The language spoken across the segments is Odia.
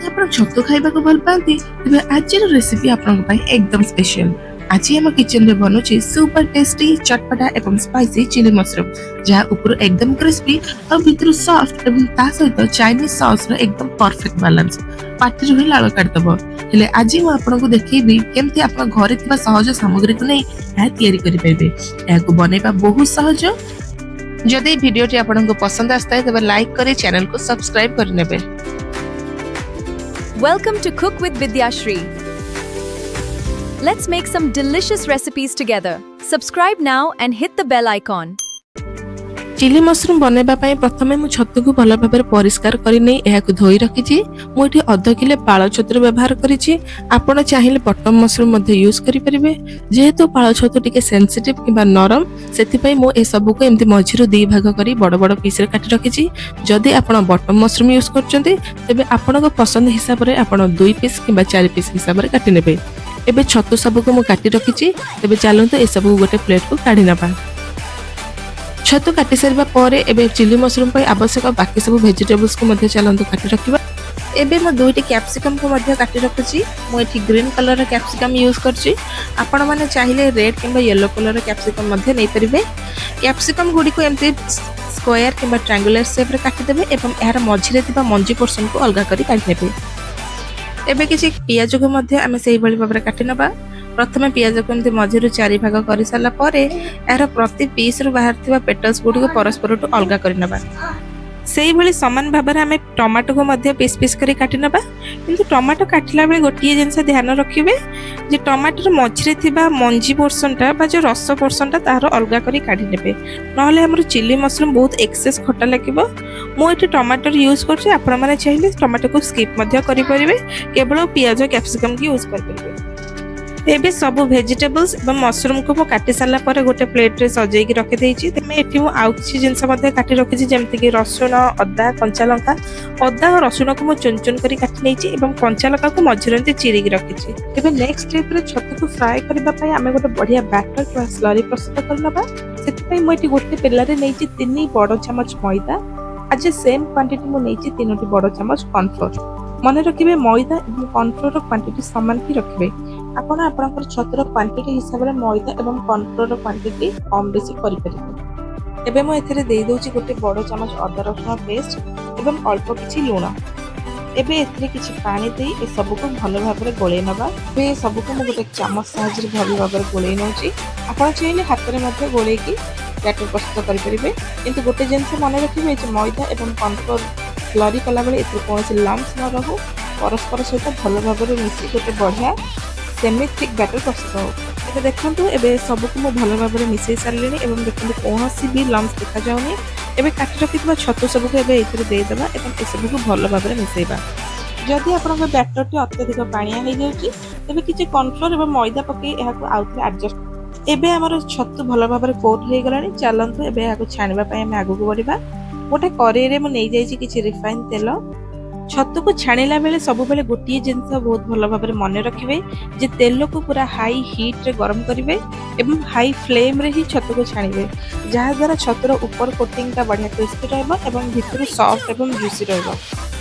ଆପଣ ଛତୁ ଖାଇବାକୁ ଭଲ ପାଆନ୍ତି, ତେବେ ଆଜିର ରେସିପି ଆପଣଙ୍କ ପାଇଁ ଏକଦମ ସ୍ପେଶାଲ। ଆଜି ଆମ କିଚେନରେ ବନୁଛି ସୁପର ଟେଷ୍ଟି, ଚଟପଟା ଏବଂ ସ୍ପାଇସି ଚିଲି ମସରୁମ, ଯାହା ଉପରୁ ଏକଦମ କ୍ରିସ୍ପି ଆଉ ଭିତରୁ ସଫ୍ଟ ଏବଂ ତା ସହିତ ଚାଇନିଜ ସସ୍ର ଏକଦମ ପରଫେକ୍ଟ ବାଲାନ୍ସ। ପାଟିରୁ ହିଁ ଲାଳ କାଢିଦବ। ହେଲେ ଆଜି ମୁଁ ଆପଣଙ୍କୁ ଦେଖେଇବି କେମିତି ଆପଣ ଘରେ ଥିବା ସହଜ ସାମଗ୍ରୀକୁ ନେଇ ଏହା ତିଆରି କରିପାରିବେ। ଏହାକୁ ବନେଇବା ବହୁତ ସହଜ। ଯଦି ଏହି ଭିଡିଓଟି ଆପଣଙ୍କୁ ପସନ୍ଦ ଆସିଥାଏ, ତେବେ ଲାଇକ୍ କରି ଚ୍ୟାନେଲକୁ ସବସ୍କ୍ରାଇବ କରିନେବେ। Welcome to Cook with Vidyashri. Let's make some delicious recipes together. Subscribe now and hit the bell icon. Chilli mushroom ବନେଇବା ପାଇଁ ପ୍ରଥମେ ମୁଁ ଛତୁକୁ ଭଲ ଭାବରେ ପରିଷ୍କାର କରି ନେଇ ଏହାକୁ ଧୋଇ ରଖିଛି। ମୁଁ ଏଠି ଅଧ କିଲୋ ପାଳ ଛତୁର ବ୍ୟବହାର କରିଛି। ଆପଣ ଚାହିଁଲେ ବଟନ ମସରୁମ ମଧ୍ୟ ୟୁଜ୍ କରିପାରିବେ। ଯେହେତୁ ପାଳ ଛତୁ ଟିକେ ସେନ୍ସିଟିଭ କିମ୍ବା ନରମ, ସେଥିପାଇଁ ମୁଁ ଏସବୁକୁ ଏମିତି ମଝିରୁ ଦି ଭାଗ କରି ବଡ଼ ବଡ଼ ପିସ୍ରେ କାଟି ରଖିଛି। ଯଦି ଆପଣ ବଟନ ମସରୁମ ୟୁଜ୍ କରୁଛନ୍ତି, ତେବେ ଆପଣଙ୍କ ପସନ୍ଦ ହିସାବରେ ଆପଣ ଦୁଇ ପିସ୍ କିମ୍ବା ଚାରି ପିସ୍ ହିସାବରେ କାଟି ନେବେ। ଏବେ ଛତୁ ସବୁକୁ ମୁଁ କାଟି ରଖିଛି। ତେବେ ଚାଲନ୍ତୁ, ଏସବୁକୁ ଗୋଟେ ପ୍ଲେଟକୁ କାଢି ନେବା। ଛତୁ କାଟି ସାରିବା ପରେ ଏବେ ଚିଲି ମସରୁମ ପାଇଁ ଆବଶ୍ୟକ ବାକି ସବୁ ଭେଜିଟେବଲ୍ସକୁ ମଧ୍ୟ ଚାଲନ୍ତୁ କାଟି ରଖିବା। ଏବେ ମୁଁ ଦୁଇଟି କ୍ୟାପ୍ସିକମକୁ ମଧ୍ୟ କାଟି ରଖୁଛି। ମୁଁ ଏଠି ଗ୍ରୀନ୍ କଲରର କ୍ୟାପ୍ସିକମ୍ ୟୁଜ୍ କରିଛି। ଆପଣମାନେ ଚାହିଁଲେ ରେଡ୍ କିମ୍ବା ୟେଲୋ କଲରର କ୍ୟାପ୍ସିକମ୍ ମଧ୍ୟ ନେଇପାରିବେ। କ୍ୟାପ୍ସିକମ୍ ଗୁଡ଼ିକୁ ଏମିତି ସ୍କୋୟାର କିମ୍ବା ଟ୍ରାଙ୍ଗୁଲାର ସେପ୍ରେ କାଟିଦେବେ ଏବଂ ଏହାର ମଝିରେ ଥିବା ମଞ୍ଜି ପୋର୍ସନକୁ ଅଲଗା କରି କାଢ଼ିନେବେ। ଏବେ କିଛି ପିଆଜକୁ ମଧ୍ୟ ଆମେ ସେଇଭଳି ଭାବରେ କାଟି ନେବା। ପ୍ରଥମେ ପିଆଜକୁ ଏମିତି ମଝିରୁ ଚାରି ଭାଗ କରିସାରିଲା ପରେ ଏହାର ପ୍ରତି ପିସ୍ରୁ ବାହାରିଥିବା ପେଟଲ୍ସ ଗୁଡ଼ିକୁ ପରସ୍ପରଠୁ ଅଲଗା କରିନେବା। ସେଇଭଳି ସମାନ ଭାବରେ ଆମେ ଟମାଟୋକୁ ମଧ୍ୟ ପିସ୍ ପିସ୍ କରି କାଟି ନେବା। କିନ୍ତୁ ଟମାଟୋ କାଟିଲା ବେଳେ ଗୋଟିଏ ଜିନିଷ ଧ୍ୟାନ ରଖିବେ ଯେ ଟମାଟୋର ମଝିରେ ଥିବା ମଞ୍ଜି ପୋର୍ସନଟା ବା ଯେଉଁ ରସ ପୋର୍ସନଟା, ତାହାର ଅଲଗା କରି କାଢ଼ି ନେବେ। ନହେଲେ ଆମର ଚିଲି ମସରୁମ ବହୁତ ଏକ୍ସେସ୍ ଖଟା ଲାଗିବ। ମୁଁ ଏଠି ଟମାଟୋର ୟୁଜ୍ କରୁଛି। ଆପଣମାନେ ଚାହିଁଲେ ଟମାଟୋକୁ ସ୍କିପ୍ ମଧ୍ୟ କରିପାରିବେ, କେବଳ ପିଆଜ, କ୍ୟାପ୍ସିକମ୍କୁ ୟୁଜ୍ କରିପାରିବେ। ଏବେ ସବୁ ଭେଜିଟେବଲ୍ସ ଏବଂ ମସରୁମକୁ ମୁଁ କାଟି ସାରିଲା ପରେ ଗୋଟେ ପ୍ଲେଟ୍ରେ ସଜେଇକି ରଖିଦେଇଛି। ତେବେ ଏଠି ମୁଁ ଆଉ କିଛି ଜିନିଷ ମଧ୍ୟ କାଟି ରଖିଛି, ଯେମିତିକି ରସୁଣ, ଅଦା, କଞ୍ଚା ଲଙ୍କା। ଅଦା ଓ ରସୁଣକୁ ମୁଁ ଚୁନ ଚୁନ କରି କାଟି ନେଇଛି ଏବଂ କଞ୍ଚା ଲଙ୍କାକୁ ମଝିରେ ଏମିତି ଚିରିକି ରଖିଛି। ଏବେ ନେକ୍ସଟ ଷ୍ଟେପ୍ରେ ଛତୁକୁ ଫ୍ରାଏ କରିବା ପାଇଁ ଆମେ ଗୋଟେ ବଢ଼ିଆ ବ୍ୟାଟର କିମ୍ବା ସ୍ଲରି ପ୍ରସ୍ତୁତ କରିନେବା। ସେଥିପାଇଁ ମୁଁ ଏଠି ଗୋଟେ ବେଲାରେ ନେଇଛି 3 ବଡ଼ ଚାମଚ ମଇଦା। ଆଜି ସେମ୍ କ୍ୱାଣ୍ଟିଟି ମୁଁ ନେଇଛି 3ଟି ବଡ଼ ଚାମଚ କର୍ନଫ୍ଲୋର। ମନେ ରଖିବେ, ମଇଦା ଏବଂ କର୍ନଫ୍ଲୋରର କ୍ୱାଣ୍ଟିଟି ସମାନ ହିଁ ରଖିବେ। ଆପଣ ଆପଣଙ୍କର ଛତୁର କ୍ୱାଣ୍ଟିଟି ହିସାବରେ ମଇଦା ଏବଂ କର୍ନଫ୍ଲୋରର କ୍ୱାଣ୍ଟିଟି କମ୍ ବେଶୀ କରିପାରିବେ। ଏବେ ମୁଁ ଏଥିରେ ଦେଇଦେଉଛି ଗୋଟେ ବଡ଼ ଚାମଚ ଅଦା ରସୁଣ ପେଷ୍ଟ ଏବଂ ଅଳ୍ପ କିଛି ଲୁଣ। ଏବେ ଏଥିରେ କିଛି ପାଣି ଦେଇ ଏସବୁକୁ ଭଲ ଭାବରେ ଗୋଳେଇ ନେବା। ଏବେ ଏସବୁକୁ ମୁଁ ଗୋଟେ ଚାମଚ ସାହାଯ୍ୟରେ ଭଲ ଭାବରେ ଗୋଳେଇ ନେଉଛି। ଆପଣ ଚାହିଁଲେ ହାତରେ ମଧ୍ୟ ଗୋଳେଇକି ବ୍ୟାଟର ପ୍ରସ୍ତୁତ କରିପାରିବେ। କିନ୍ତୁ ଗୋଟେ ଜିନିଷ ମନେ ରଖିବେ ଯେ ମଇଦା ଏବଂ କର୍ନଫ୍ଲୋର ସ୍ଲରି କଲାବେଳେ ଏଥିରେ କୌଣସି ଲମ୍ପସ୍ ନ ରହୁ, ପରସ୍ପର ସହିତ ଭଲ ଭାବରେ ମିଶି ଗୋଟେ ବଢ଼ିଆ ସେମି ଥିକ୍ ବ୍ୟାଟର ପ୍ରସ୍ତୁତ ହଉ। ଏବେ ଦେଖନ୍ତୁ, ଏବେ ସବୁକୁ ମୁଁ ଭଲ ଭାବରେ ମିଶାଇ ସାରିଲିଣି ଏବଂ ଦେଖନ୍ତୁ, କୌଣସି ବି ଲମ୍ପସ୍ ଦେଖାଯାଉନି। ଏବେ କାଟି ରଖିଥିବା ଛତୁ ସବୁକୁ ଏବେ ଏଥିରେ ଦେଇଦେବା ଏବଂ ଏସବୁକୁ ଭଲ ଭାବରେ ମିଶାଇବା। ଯଦି ଆପଣଙ୍କ ବ୍ୟାଟରଟି ଅତ୍ୟଧିକ ପାଣିଆ ହେଇଯାଉଛି, ତେବେ କିଛି କର୍ନଫ୍ଲୋର ଏବଂ ମଇଦା ପକାଇ ଏହାକୁ ଆଉଥରେ ଆଡ଼ଜଷ୍ଟ। ଏବେ ଆମର ଛତୁ ଭଲ ଭାବରେ କୋଟ୍ ହେଇଗଲାଣି। ଚାଲନ୍ତୁ, ଏବେ ଏହାକୁ ଛାଣିବା ପାଇଁ ଆମେ ଆଗକୁ ବଢ଼ିବା। ଗୋଟେ କରେଇରେ ମୁଁ ନେଇଯାଇଛି କିଛି ରିଫାଇନ୍ ତେଲ। ଛତୁକୁ ଛାଣିଲା ବେଳେ ସବୁବେଳେ ଗୋଟିଏ ଜିନିଷ ବହୁତ ଭଲ ଭାବରେ ମନେ ରଖିବେ ଯେ ତେଲକୁ ପୁରା ହାଇ ହିଟ୍ରେ ଗରମ କରିବେ ଏବଂ ହାଇ ଫ୍ଲେମ୍ରେ ହିଁ ଛତୁକୁ ଛାଣିବେ, ଯାହାଦ୍ୱାରା ଛତୁର ଉପର କୋଟିଂଟା ବଢ଼ିଆ କ୍ରିସ୍ପି ରହିବ ଏବଂ ଭିତରୁ ସଫ୍ଟ ଏବଂ ଜୁସି ରହିବ।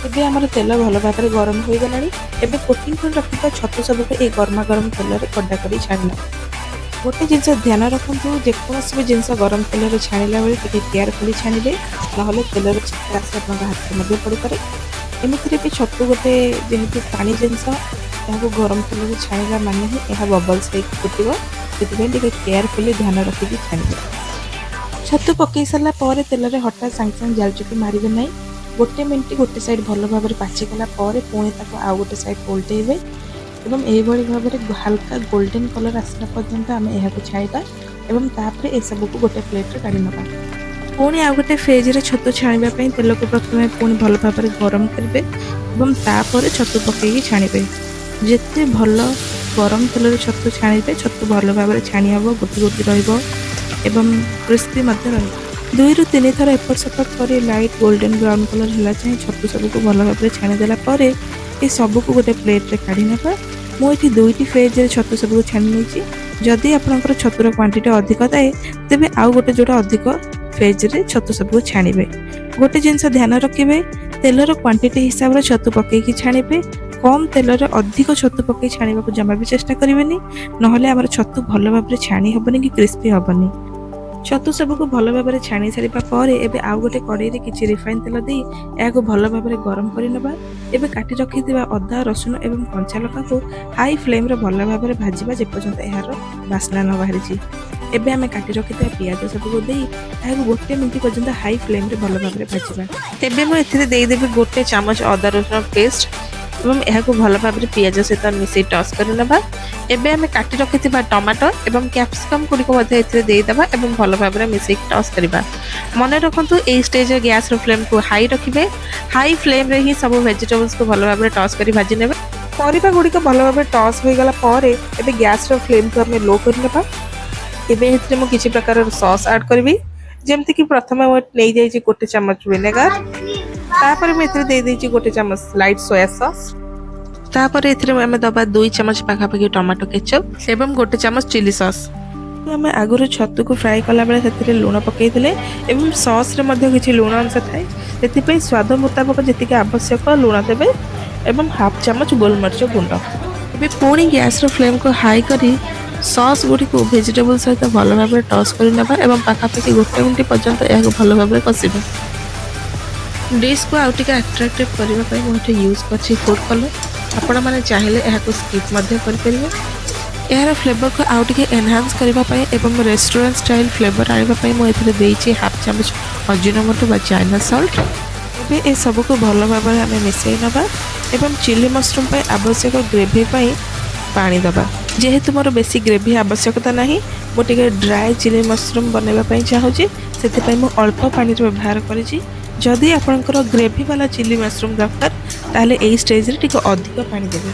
ଏବେ ଆମର ତେଲ ଭଲ ଭାବରେ ଗରମ ହୋଇଗଲାଣି। ଏବେ କୋଟିଂ କରି ରଖିଥିବା ଛତୁ ସବୁକୁ ଏଇ ଗରମା ଗରମ ତେଲରେ କଡ଼ା କରି ଛାଣିବା। ଗୋଟେ ଜିନିଷ ଧ୍ୟାନ ରଖନ୍ତୁ, ଯେକୌଣସି ବି ଜିନିଷ ଗରମ ତେଲରେ ଛାଣିଲା ବେଳେ ଟିକେ କେୟାରଫୁଲି ଛାଣିବେ, ନହେଲେ ତେଲର ଛିଟା ଆସି ଆପଣଙ୍କ ହାତରେ ମଧ୍ୟ ପଡ଼ିପାରେ। ଏମିତିରେ ବି ଛତୁ ଗୋଟେ ଯେହେତୁ ପାଣି ଜିନିଷ, ଏହାକୁ ଗରମ ତେଲରେ ଛାଣିଲା ମାନେ ହିଁ ଏହା ବବଲ୍ସ ହେଇକି ଫୁଟିବ। ସେଥିପାଇଁ ଟିକେ କେୟାରଫୁଲି ଧ୍ୟାନ ରଖିକି ଛାଣିବେ। ଛତୁ ପକାଇ ସାରିଲା ପରେ ତେଲରେ ହଠାତ୍ ସାଙ୍ଗେ ସାଙ୍ଗେ ଜାଲଚକି ମାରିବେ ନାହିଁ। ଗୋଟେ ମିନିଟ୍ ଗୋଟେ ସାଇଡ଼୍ ଭଲ ଭାବରେ ପାଚିଗଲା ପରେ ପୁଣି ତାକୁ ଆଉ ଗୋଟେ ସାଇଡ଼୍ ଓଲଟେଇବେ ଏବଂ ଏଇଭଳି ଭାବରେ ହାଲକା ଗୋଲ୍ଡେନ୍ କଲର୍ ଆସିଲା ପର୍ଯ୍ୟନ୍ତ ଆମେ ଏହାକୁ ଛାଣିବା ଏବଂ ତାପରେ ଏସବୁକୁ ଗୋଟେ ପ୍ଲେଟ୍ରେ କାଢ଼ି ନେବା। ପୁଣି ଆଉ ଗୋଟେ ଫେଜ୍ରେ ଛତୁ ଛାଣିବା ପାଇଁ ତେଲକୁ ପ୍ରଥମେ ପୁଣି ଭଲ ଭାବରେ ଗରମ କରିବେ ଏବଂ ତାପରେ ଛତୁ ପକାଇକି ଛାଣିବେ। ଯେତେ ଭଲ ଗରମ ତେଲରେ ଛତୁ ଛାଣିବେ, ଛତୁ ଭଲ ଭାବରେ ଛାଣି ହେବ, ଗୋଟି ଗୋଟି ରହିବ ଏବଂ କ୍ରିସ୍ପି ମଧ୍ୟ ରହିବ। ଦୁଇରୁ ତିନି ଥର ଏପଟ ସେପଟ କରି ଲାଇଟ୍ ଗୋଲ୍ଡେନ୍ ବ୍ରାଉନ୍ କଲର୍ ହେଲା ଯାଏଁ ଛତୁ ସବୁକୁ ଭଲ ଭାବରେ ଛାଣିଦେଲା ପରେ ଏ ସବୁକୁ ଗୋଟେ ପ୍ଲେଟ୍ରେ କାଢ଼ି ନେବା। ମୁଁ ଏଠି ଦୁଇଟି ଫେଜ୍ରେ ଛତୁ ସବୁକୁ ଛାଣି ନେଇଛି। ଯଦି ଆପଣଙ୍କର ଛତୁର କ୍ୱାଣ୍ଟିଟି ଅଧିକ ଥାଏ, ତେବେ ଆଉ ଗୋଟେ ଯୋଡ଼ା ଅଧିକ ଫେଜ୍ରେ ଛତୁ ସବୁକୁ ଛାଣିବେ। ଗୋଟେ ଜିନିଷ ଧ୍ୟାନ ରଖିବେ ତେଲର କ୍ୱାଣ୍ଟିଟି ହିସାବରେ ଛତୁ ପକାଇକି ଛାଣିବେ। କମ୍ ତେଲରେ ଅଧିକ ଛତୁ ପକାଇ ଛାଣିବାକୁ ଜମା ବି ଚେଷ୍ଟା କରିବେନି, ନହେଲେ ଆମର ଛତୁ ଭଲ ଭାବରେ ଛାଣି ହେବନି କି କ୍ରିସ୍ପି ହେବନି। ଛତୁ ସବୁକୁ ଭଲ ଭାବରେ ଛାଣି ସାରିବା ପରେ ଏବେ ଆଉ ଗୋଟେ କଡ଼େଇରେ କିଛି ରିଫାଇନ୍ ତେଲ ଦେଇ ଏହାକୁ ଭଲ ଭାବରେ ଗରମ କରିନେବା। ଏବେ କାଟି ରଖିଥିବା ଅଦା, ରସୁଣ ଏବଂ କଞ୍ଚା ଲଙ୍କାକୁ ହାଇ ଫ୍ଲେମ୍ରେ ଭଲ ଭାବରେ ଭାଜିବା, ଯେପର୍ଯ୍ୟନ୍ତ ଏହାର ବାସ୍ନା ନ ବାହାରିଛି। ଏବେ ଆମେ କାଟି ରଖିଥିବା ପିଆଜ ସବୁକୁ ଦେଇ ଏହାକୁ ଗୋଟେ ମିନିଟ୍ ପର୍ଯ୍ୟନ୍ତ ହାଇ ଫ୍ଲେମ୍ରେ ଭଲ ଭାବରେ ଭାଜିବା। ଏବେ ମୁଁ ଏଥିରେ ଦେଇଦେବି ଗୋଟେ ଚାମଚ ଅଦା ରସୁଣ ପେଷ୍ଟ ଏବଂ ଏହାକୁ ଭଲ ଭାବରେ ପିଆଜ ସହିତ ମିଶାଇ ଟସ୍ କରିନେବା। ଏବେ ଆମେ କାଟି ରଖିଥିବା ଟମାଟୋ ଏବଂ କ୍ୟାପ୍ସିକମ୍ ଗୁଡ଼ିକୁ ମଧ୍ୟ ଏଥିରେ ଦେଇଦେବା ଏବଂ ଭଲ ଭାବରେ ମିଶାଇକି ଟସ୍ କରିବା। ମନେ ରଖନ୍ତୁ, ଏଇ ଷ୍ଟେଜ୍ରେ ଗ୍ୟାସ୍ର ଫ୍ଲେମ୍କୁ ହାଇ ରଖିବେ। ହାଇ ଫ୍ଲେମ୍ରେ ହିଁ ସବୁ ଭେଜିଟେବଲ୍ସକୁ ଭଲ ଭାବରେ ଟସ୍ କରି ଭାଜି ନେବେ। ପରିବା ଗୁଡ଼ିକ ଭଲ ଭାବରେ ଟସ୍ ହୋଇଗଲା ପରେ ଏବେ ଗ୍ୟାସ୍ର ଫ୍ଲେମ୍କୁ ଆମେ ଲୋ କରିନେବା। ଏବେ ଏଥିରେ ମୁଁ କିଛି ପ୍ରକାରର ସସ୍ ଆଡ଼୍ କରିବି। ଯେମିତିକି ପ୍ରଥମେ ମୁଁ ନେଇଯାଇଛି ଗୋଟେ ଚାମଚ ଭିନେଗାର, ତାପରେ ମୁଁ ଏଥିରେ ଦେଇଦେଇଛି ଗୋଟେ ଚାମଚ ଲାଇଟ୍ ସୋୟା ସସ୍, ତାପରେ ଏଥିରେ ଆମେ ଦେବା 2 ଚାମଚ ପାଖାପାଖି ଟମାଟୋ କେଚପ୍ ଏବଂ ଗୋଟେ ଚାମଚ ଚିଲି ସସ୍। ଆମେ ଆଗରୁ ଛତୁକୁ ଫ୍ରାଏ କଲାବେଳେ ସେଥିରେ ଲୁଣ ପକାଇଥିଲେ ଏବଂ ସସ୍ରେ ମଧ୍ୟ କିଛି ଲୁଣ ଅଂଶ ଥାଏ। ସେଥିପାଇଁ ସ୍ୱାଦ ମୁତାବକ ଯେତିକି ଆବଶ୍ୟକ ଲୁଣ ଦେବେ ଏବଂ ହାଫ୍ ଚାମଚ ଗୋଲମରିଚ ଗୁଣ୍ଡ। ଏବେ ପୁଣି ଗ୍ୟାସ୍ର ଫ୍ଲେମ୍କୁ ହାଇ କରି ସସ୍ ଗୁଡ଼ିକୁ ଭେଜିଟେବଲ୍ ସହିତ ଭଲ ଭାବରେ ଟସ୍ କରି ନେବା ଏବଂ ପାଖାପାଖି ଗୋଟେ ମିନିଟ୍ ପର୍ଯ୍ୟନ୍ତ ଏହାକୁ ଭଲ ଭାବରେ କଷିବା। ଡିଶ୍କୁ ଆଉ ଟିକେ ଆଟ୍ରାକ୍ଟିଭ୍ କରିବା ପାଇଁ ମୁଁ ଏଠି ୟୁଜ୍ କରିଛି ଫୁଡ଼୍ କଲର୍। ଆପଣମାନେ ଚାହିଁଲେ ଏହାକୁ ସ୍କିପ୍ ମଧ୍ୟ କରିପାରିବେ। ଏହାର ଫ୍ଲେଭରକୁ ଆଉ ଟିକେ ଏନହାନ୍ସ କରିବା ପାଇଁ ଏବଂ ରେଷ୍ଟୁରାଣ୍ଟ ଷ୍ଟାଇଲ୍ ଫ୍ଲେଭର ଆଣିବା ପାଇଁ ମୁଁ ଏଥିରେ ଦେଇଛି ହାଫ୍ ଚାମଚ ଅଜିନୋମୋଟୋ ବା ଚାଇନା ସଲ୍ଟ। ଏବେ ଏସବୁକୁ ଭଲ ଭାବରେ ଆମେ ମିଶାଇ ନେବା ଏବଂ ଚିଲି ମସରୁମ୍ ପାଇଁ ଆବଶ୍ୟକ ଗ୍ରେଭି ପାଇଁ ପାଣି ଦେବା। ଯେହେତୁ ମୋର ବେଶୀ ଗ୍ରେଭି ଆବଶ୍ୟକତା ନାହିଁ, ମୁଁ ଟିକେ ଡ୍ରାଏ ଚିଲି ମସରୁମ୍ ବନାଇବା ପାଇଁ ଚାହୁଁଛି, ସେଥିପାଇଁ ମୁଁ ଅଳ୍ପ ପାଣିର ବ୍ୟବହାର କରିଛି। ଯଦି ଆପଣଙ୍କର ଗ୍ରେଭି ବାଲା ଚିଲି ମସରୁମ୍ ଦରକାର, ତାହେଲେ ଏଇ ଷ୍ଟେଜ୍ରେ ଟିକେ ଅଧିକ ପାଣି ଦେବେ।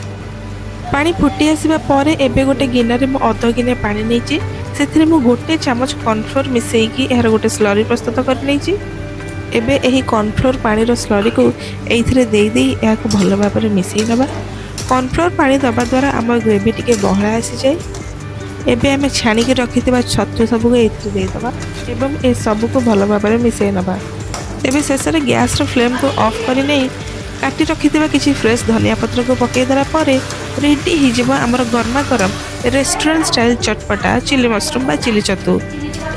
ପାଣି ଫୁଟି ଆସିବା ପରେ ଏବେ ଗୋଟେ ଗିନାରେ ମୁଁ ଅଧ ଗିନା ପାଣି ନେଇଛି। ସେଥିରେ ମୁଁ ଗୋଟେ ଚାମଚ କର୍ଣ୍ଣଫ୍ଲୋର୍ ମିଶାଇକି ଏହାର ଗୋଟେ ସ୍ଲରି ପ୍ରସ୍ତୁତ କରିନେଇଛି। ଏବେ ଏହି କର୍ଣ୍ଣଫ୍ଲୋର୍ ପାଣିର ସ୍ଲରିକୁ ଏଇଥିରେ ଦେଇ ଦେଇ ଏହାକୁ ଭଲ ଭାବରେ ମିଶାଇ ନେବା। କର୍ଣ୍ଣଫ୍ଲୋର୍ ପାଣି ଦେବା ଦ୍ୱାରା ଆମ ଗ୍ରେଭି ଟିକେ ବହଳା ଆସିଯାଏ। ଏବେ ଆମେ ଛାଣିକି ରଖିଥିବା ଛତୁ ସବୁକୁ ଏଇଥିରେ ଦେଇଦେବା ଏବଂ ଏସବୁକୁ ଭଲ ଭାବରେ ମିଶାଇ ନେବା। ଏବେ ଶେଷରେ ଗ୍ୟାସ୍ର ଫ୍ଲେମ୍କୁ ଅଫ୍ କରି ନେଇ କାଟି ରଖିଥିବା କିଛି ଫ୍ରେଶ୍ ଧନିଆ ପତ୍ରକୁ ପକାଇ ଦେଲା ପରେ ରେଡ଼ି ହେଇଯିବ ଆମର ଗରମା ଗରମ ରେଷ୍ଟୁରାଣ୍ଟ ଷ୍ଟାଇଲ୍ ଚଟପଟା ଚିଲି ମସରୁମ୍ ବା ଚିଲି ଛତୁ।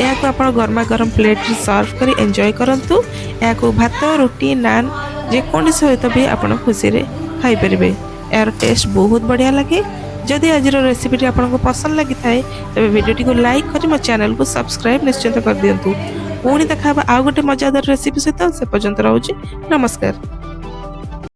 ଏହାକୁ ଆପଣ ଗରମା ଗରମ ପ୍ଲେଟ୍ରେ ସର୍ଭ କରି ଏନ୍ଜୟ କରନ୍ତୁ। ଏହାକୁ ଭାତ, ରୁଟି, ନାନ୍ ଯେକୌଣସି ସହିତ ବି ଆପଣ ଖୁସିରେ ଖାଇପାରିବେ। ଏହାର ଟେଷ୍ଟ ବହୁତ ବଢ଼ିଆ ଲାଗେ। ଯଦି ଆଜିର ରେସିପିଟି ଆପଣଙ୍କୁ ପସନ୍ଦ ଲାଗିଥାଏ, ତେବେ ଭିଡ଼ିଓଟିକୁ ଲାଇକ୍ କରି ମୋ ଚ୍ୟାନେଲକୁ ସବସ୍କ୍ରାଇବ୍ ନିଶ୍ଚିତ କରିଦିଅନ୍ତୁ। ପୁଣି ଦେଖା ହେବ ଆଉ ଗୋଟେ ମଜାଦାର ରେସିପି ସହିତ। ସେ ପର୍ଯ୍ୟନ୍ତ ରହୁଛି, ନମସ୍କାର।